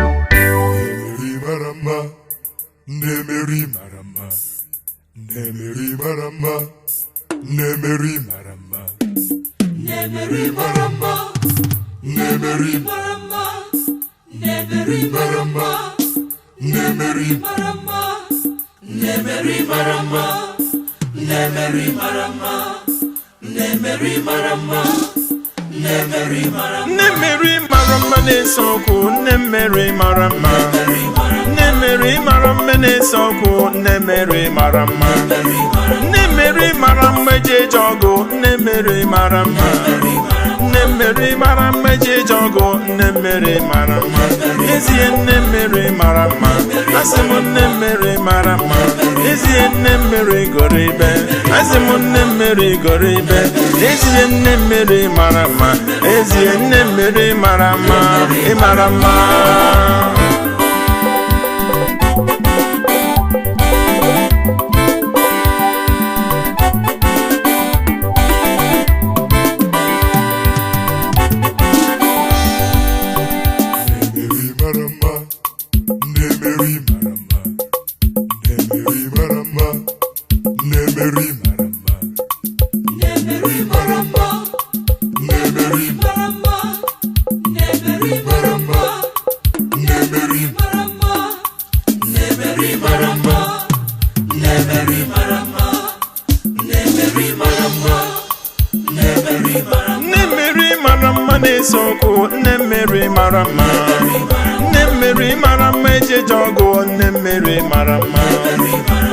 Nne mara mma, nne Mary mara mma, nne Mary mara mma, nne Mary mara mma, Nne Mary mara mma, nne Mary mara mma, Nne Mary mara mma, nne Mary mara mma, Nne Mary mara mma, Nne Mary mara mma, Nne Mary mara mma, Nne Mary mara mma, Nne Mary mara mma na-ese okwu, nne Mary mara mma. Nne Mary mara mma na-ese okwu, nne Mary mara mma. Nne Mary mara mma eji eje ọgụ, nne Mary mara mma. Nne Mary mara mma eji eje ọgụ, nne Mary mara mma. N'ezie nne Mary mara mma, asị m nne Mary mara mma. N'ezie nne Mary goro ibe, asị m nne Mary goro ibe. N'ezie nne Mary mara mma, n'ezie nne Mary mara mma, ị mara mma. Nne Mary mara mma, nne Mary mara mma, nne Mary mara mma, nne Mary mara mma, Nne Mary mara mma, nne Mary mara mma, Nne Mary mara mma, nne Mary mara mma, Nne Mary mara mma, Nne Mary mara mma, Nne Mary mara mma, Nne Mary mara mma. Nne Mary mara mma na-ese okwu, nne Mary mara mma. Nne Mary mara mma ejeje ọgụ, nne Mary mara mma.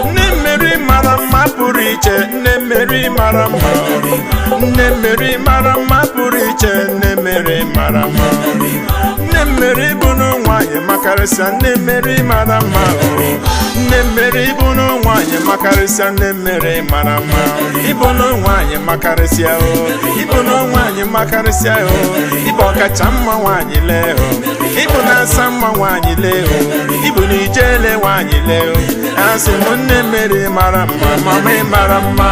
Nne Mary mara mma pụrụ iche, nne Mary mara mma. Nne Mary mara mma pụrụ iche, nne Mary mara mma. Nne Mary bụrụ nwanyị makarịsịa, nne Mary mara mma. Nne Mary bụrụ nwanyị makarịsịa, nne Mary mara mma. Ịbụrụ nwanyị makarịsịa o, ịbụrụ nwanyị makarịsịa o, ịbụ ọkacha mma nwanyị lee o, ịbụ na-asa mma nwanyị lee o, ịbụ na ijele nwanyị lee o. Asị m nne Mary mara mma, mama ị mara mma.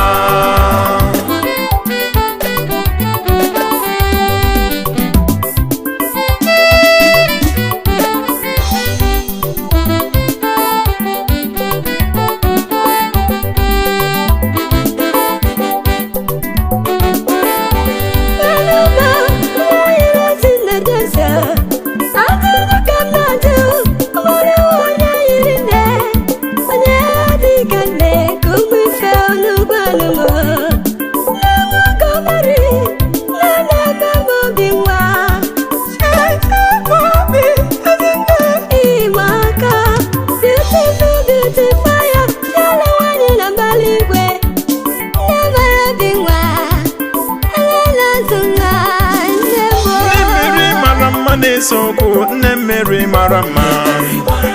Nne Mary mara mma na-ese okwu, nne Mary mara mma.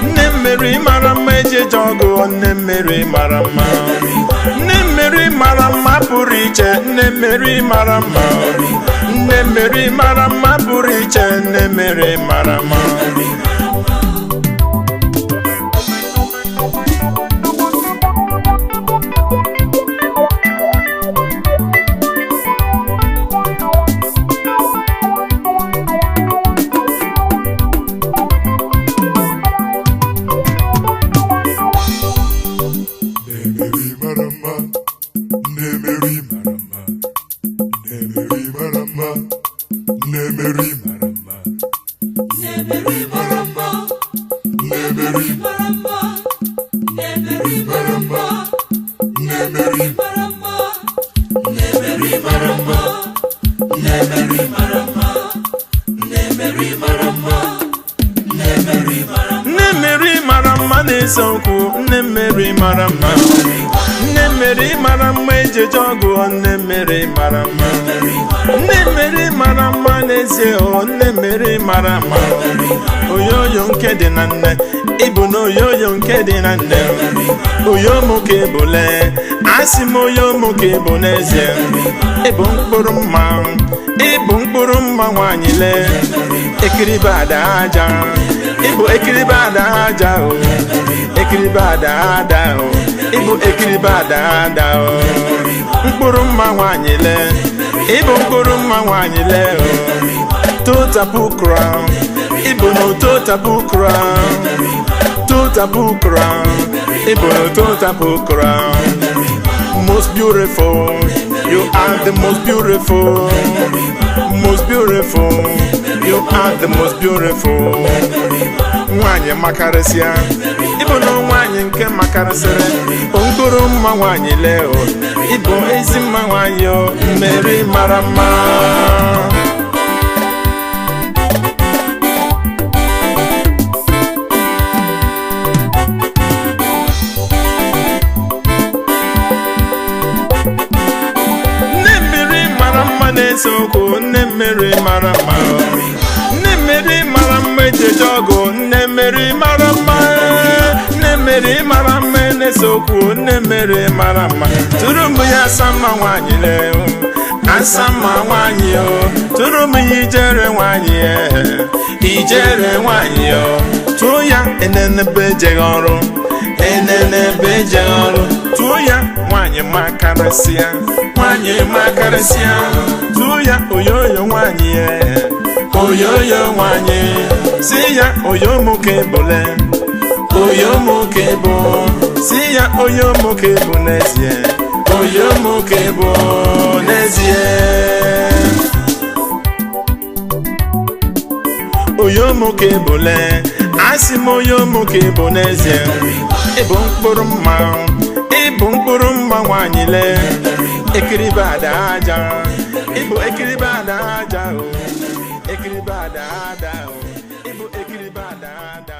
Nne Mary mara mma ejeje ọgụ, nne Mary mara mma. Nne Mary mara mma pụrụ iche, nne Mary mara mma. Nne Mary mara mma pụrụ iche, nne Mary mara mma. Nne Mary mara mma, nne Mary mara mma, nne Mary mara mma, nne Mary mara mma, Nne Mary mara mma, nne Mary mara mma, Nne Mary mara mma, nne Mary mara mma, Nne Mary mara mma, Nne Mary mara mma, Nne Mary mara mma, Nne Mary mara mma. Nne Mary mara mma na-ese okwu, nne Mary mara mma. Nne Mary mara mma ejeje ọgụ, nne Mary mara mma. Nne Mary mara mma n'ezie o, nne Mary mara mma. Oyoyo nke dị na nne, ịbụ na oyoyo nke dị na nne. Oyo mụ ka ịbụ lee, asị m oyo mụ ka ịbụ n'ezie. Ịbụ mkpụrụ mma, ịbụ mkpụrụ mma nwaanyị lee. Ekiribe ada aja, ịbụ ekiribe ada aja o. Ekiribe ada ada o, ịbụ ekiribe ada ada o. mkpụrụ mma nwaanyị lee. Ịbụ mkpụrụ mma nwaanyị lee o. Totapụ crown. Ịbụ na totapụ crown. Totapụ crown. Ịbụ na totapụ crown. Most beautiful, you are the most beautiful. Most beautiful, you are the most beautiful. Nwanyị makarịsịa, ịbụ na nwanyị nke makarịsịrị. Mkpụrụ mma nwanyị lee o, ịbụ ezi mma nwanyị o, Mary mara mma. Nne mmiri mara mma na-ese okwu, nne mmiri mara mma. Nne mmiri mara mma ejeje ọgụ, nne mmiri mara mma. Nne mmiri mara mma na-ese okwu, nne mmiri mara mma. Tụrụ m ya asa mma nwaanyị lee o, asa mma nwaanyị o. Tụrụ m ya ijere nwaanyị e, ijere nwaanyị o. Tụọ ya enenebe ejeghị ọrụ, enenebe ejeghị ọrụ. Tụọ ya nwaanyị makarịsịa, nwaanyị makarịsịa. Tụọ ya oyoyo nwaanyị e, oyoyo nwaanyị. Si ya oyomoke bụle, oyomoke bụ. Si ya oyomoke bụ n'ezie, oyomoke bụ n'ezie. Oyomoke bụle, asị m oyomoke bụ n'ezie. Ịbụ mkpụrụ mma, ịbụ mkpụrụ mma nwaanyị lee. Ekiribe ada aja, ịbụ ekiribe ada aja o. Ekiribe ada ada o, ịbụ ekiribe ada ada.